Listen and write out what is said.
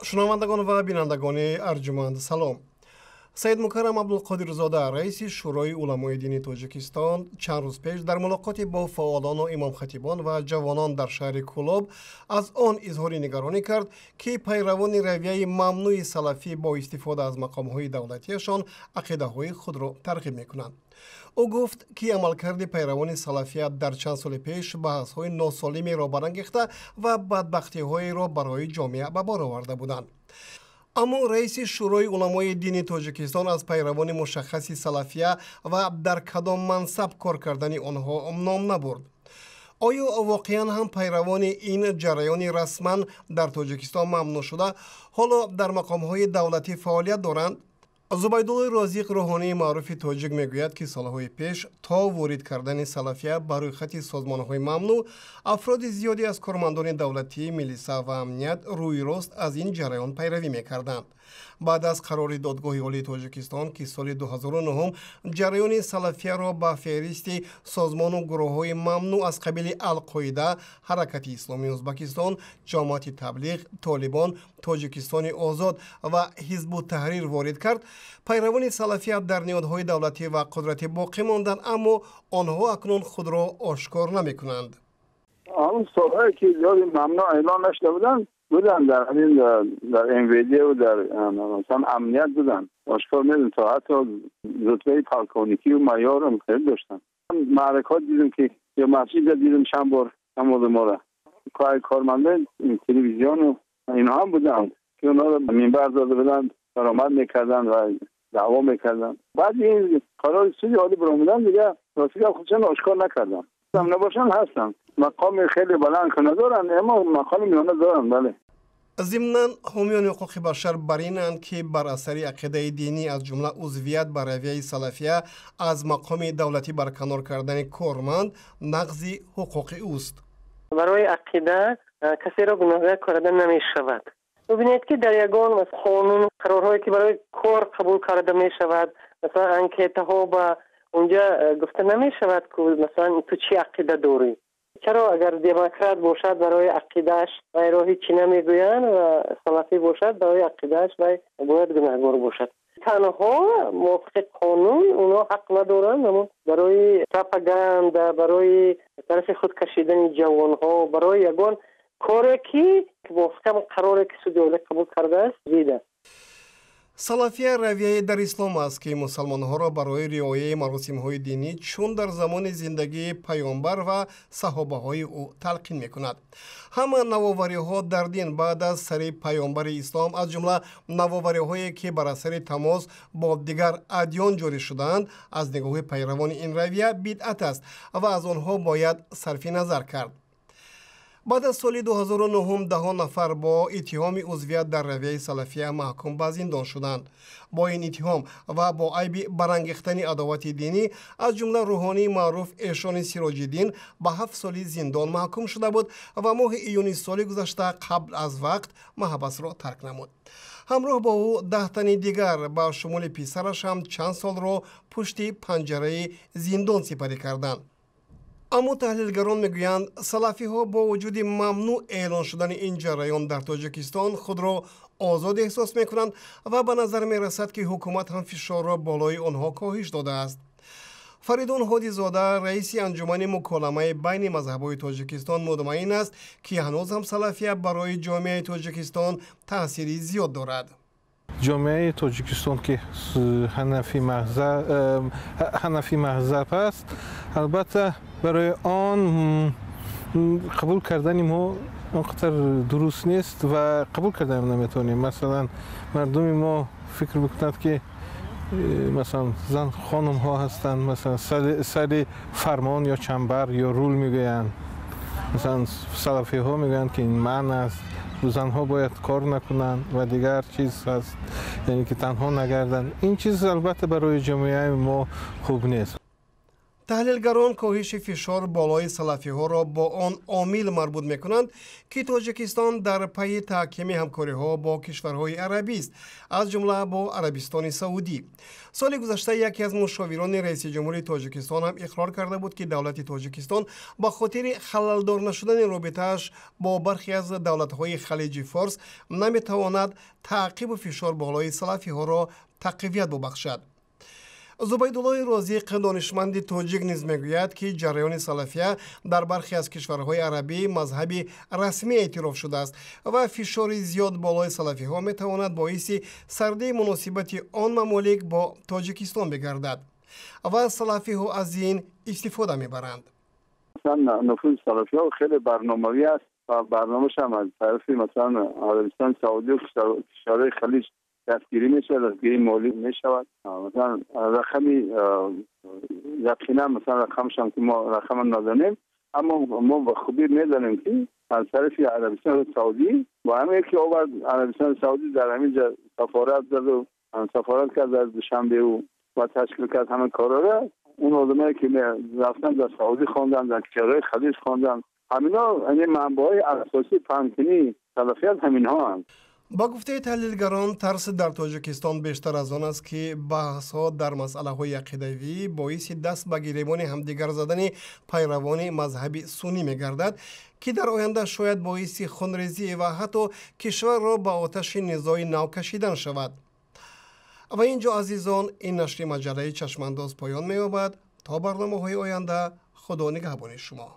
Шунавандагон ва бинандагони арҷуманд, салом. Саидмукаррам Абдулқодирзода, раиси Шӯрои уламои дини Тоҷикистон, чанд рӯз пеш дар мулоқоте бо фаъолону имомхатибон ва ҷавонон дар шаҳри Кӯлоб аз он изҳори нигаронӣ кард, ки пайравони равияи мамнӯи салафӣ бо истифода аз мақомҳои давлатиашон ақидаҳои худро тарғиб мекунанд. Ӯ гуфт, ки амалкарди пайравони салафият дар чанд соли пеш баҳсҳои носолимеро барангехта ва бадбахтиҳоеро барои ҷомеа ба бор оварда буданд. Аммо раиси Шӯрои уламои дини Тоҷикистон аз пайравони мушаххаси салафия ва дар кадом мансаб кор кардани онҳо ном набурд. Оё воқеан ҳам пайравони ин ҷараёни расман дар Тоҷикистон мамнӯъ шуда ҳоло дар мақомҳои давлатӣ фаъолият доранд? Зубайдуллои Розиқ, рӯҳонии маъруфи тоҷик, мегӯяд, ки солҳои пеш то ворид кардани салафия ба рӯйхати созмонҳои мамнӯъ афроди зиёде аз кормандони давлатӣ, милиса ва амният рӯи рост аз ин ҷараён пайравӣ мекарданд. Баъд аз қарори Додгоҳи Олии Тоҷикистон, ки соли 2009 ҷараёни салафияро ба феҳристи созмону гурӯҳҳои мамнӯъ аз қабили Алқоида, Ҳаракати исломии Ӯзбакистон, Ҷамоати Таблиғ, Толибон, Тоҷикистони озод ва Ҳизбу Таҳрир ворид кард, пайравони салафия дар ниҳодҳои давлатӣ ва қудратӣ боқӣ монданд, аммо онҳо акнун худро ошкор намекунанд. Он солҳое ки зиёди мамнӯъ эълон нашуда буданд, буданд дар ҳамин, дар МВД ва дар, масалан, амният буданд, ошкор медон, то ҳатто рутбаи полковникӣ ва майор ҳам хеле доштанд. Маъракаҳо дидем, ки ё масҷида дидем чанд бор ҳам одаморо, кормандои телевизиону инҳо ҳам буданд, ки онҳоро минбар дода буданд, баромад мекарданд ва даъво мекарданд. Баъд ин қарори суди олӣ баромадан, дига рости гап, худшон ошкор накарданд. Набошанд, ҳастанд, мақоми хеле баланд ки надоранд, аммо мақоми миёна доранд, бале. Зимнан, ҳомиёни ҳуқуқи башар бар инанд, ки бар асари ақидаи динӣ, аз ҷумла узвият ба равияи салафия, аз мақоми давлатӣ барканор кардани корманд нақзи ҳуқуқи ӯст. Барои ақида касеро гуноҳгар карда намешавад. Бубинед, ки дар ягон қонун, қарорҳое ки барои кор қабул карда мешавад, масалан, анкетаҳо, ба унҷа гуфта намешавад, ки, масалан, ту чӣ ақида дорӣ. Чаро агар демократ бошад, барои ақидааш вайро ҳичи намегӯянд ва салафӣ бошад, барои ақидааш вай бояд гунаҳгор бошад? Танҳо мувофиқи қонун онҳо ҳақ надоранд аммо барои пропаганда, барои тарафи худ кашидани ҷавонҳо, барои ягон коре ки мувофиқи қароре ки суди олӣ қабул кардааст зид аст. Салафия равияе дар ислом аст, ки мусалмонҳоро барои риояи маросимҳои динӣ чун дар замони зиндагии паёмбар ва саҳобаҳои ӯ талқин мекунад. Ҳама навовариҳо дар дин баъд аз сари паёмбари ислом, аз ҷумла навовариҳое ки бар асари тамос бо дигар адён ҷорӣ шудаанд, аз нигоҳи пайравони ин равия бидъат аст ва аз онҳо бояд сарфи назар кард. Баъд аз соли 2009 даҳон нафар бо иттиҳоми узвият дар равияи салафия маҳкум ба зиндон шуданд. Бо ин иттиҳом ва бо айби барангехтани адовати динӣ, аз ҷумла рӯҳонии маъруф Эшони Сироҷиддин ба 7 соли зиндон маҳкум шуда буд ва моҳи июни соли гузашта қабл аз вақт маҳбасро тарк намуд. Ҳамроҳ бо ӯ 10 тани дигар, ба шумули писараш ҳам, чанд солро пушти панҷараи зиндон сипарӣ карданд. Аммо таҳлилгарон мегӯянд, салафиҳо бо вуҷуди мамнӯъ эълон шудани ин ҷараён дар Тоҷикистон худро озод эҳсос мекунанд ва ба назар мерасад, ки ҳукумат ҳам фишорро болои онҳо коҳиш додааст. Фаридун Ҳодизода, раиси Анҷумани муколамаи байни мазҳабҳои Тоҷикистон, мутмаин аст, ки ҳанӯз ҳам салафия барои ҷомеаи Тоҷикистон таъсири зиёд дорад. Ҷомеаи Тоҷикистон, ки ҳанафӣ мазҳаб аст, албатта, барои он қабул кардани мо он қадар дуруст нест ва қабул кардан наметавонем. Масалан, мардуми мо фикр мекунад, ки масалан, зан хонумҳо ҳастанд, масалан, сари фармон ё чамбар ё рул мегӯянд. Масалан, салафиҳо мегӯянд, ки ин манъ аст, занҳо бояд кор накунанд ва дигар чиз ҳаст, яъне ки танҳо нагарданд. Ин чиз, албатта, барои ҷомеаи мо хуб нест. Таҳлилгарон коҳиши фишор болои салафиҳоро бо он омил марбут мекунанд, ки Тоҷикистон дар пайи таҳкими ҳамкориҳо бо кишварҳои арабист, аз ҷумла бо Арабистони Саудӣ. Соли гузашта яке аз мушовирони раиси ҷумҳури Тоҷикистон ҳам иқрор карда буд, ки давлати Тоҷикистон ба хотири халалдор нашудани робитааш бо бархе аз давлатҳои Халиҷи Форс наметавонад таъқибу фишор болои салафиҳоро тақвият бубахшад. Зубайдуллои Розиқ, донишманди тоҷик, низ мегӯяд, ки ҷараёни салафия дар бархе аз кишварҳои арабӣ мазҳаби расмӣ эътироф шудааст ва фишори зиёд болои салафиҳо метавонад боиси сардии муносибати он мамолик бо Тоҷикистон бигардад ва салафиҳо аз ин истифода мебаранд. Нуфузи салафиҳо хеле барномавӣ аст ва барномааш ҳам аз тарафи, масалан, Арабистони Саудӣ, кишварҳои Халиҷ дастгирӣ мешавад, дастгирии молӣ мешавад. Масалан, рақами яқина, масалан, рақамашам ки мо рақама надонем, аммо мо ба хубӣ медонем, ки аз тарафи Арабистони Саудӣ ва ҳамин ки овард, Арабистони Саудӣ дар ҳамин ҷа сафорат заду сафорат кард дар Душанбеу ва ташкил кард ҳама корора. Он одамое ки рафтан дар Саудӣ хондан, дар кишварҳои Халиҷ хондан, ҳамино яъне манбаъҳои асосии паҳнкунии салафият ҳаминҳоанд. Ба гуфтаи таҳлилгарон, тарс дар Тоҷикистон бештар аз он аст, ки баҳсҳо дар масъалаҳои ақидавӣ боиси даст ба гиребони ҳамдигар задани пайравони мазҳаби суннӣ мегардад, ки дар оянда шояд боиси хунрезӣ ва ҳатто кишварро ба оташи низои нав кашидан шавад. Ва ин ҷо, азизон, ин нашри маҷаллаи Чашмандоз поён меёбад. То барномаҳои оянда Худо нигаҳбони шумо.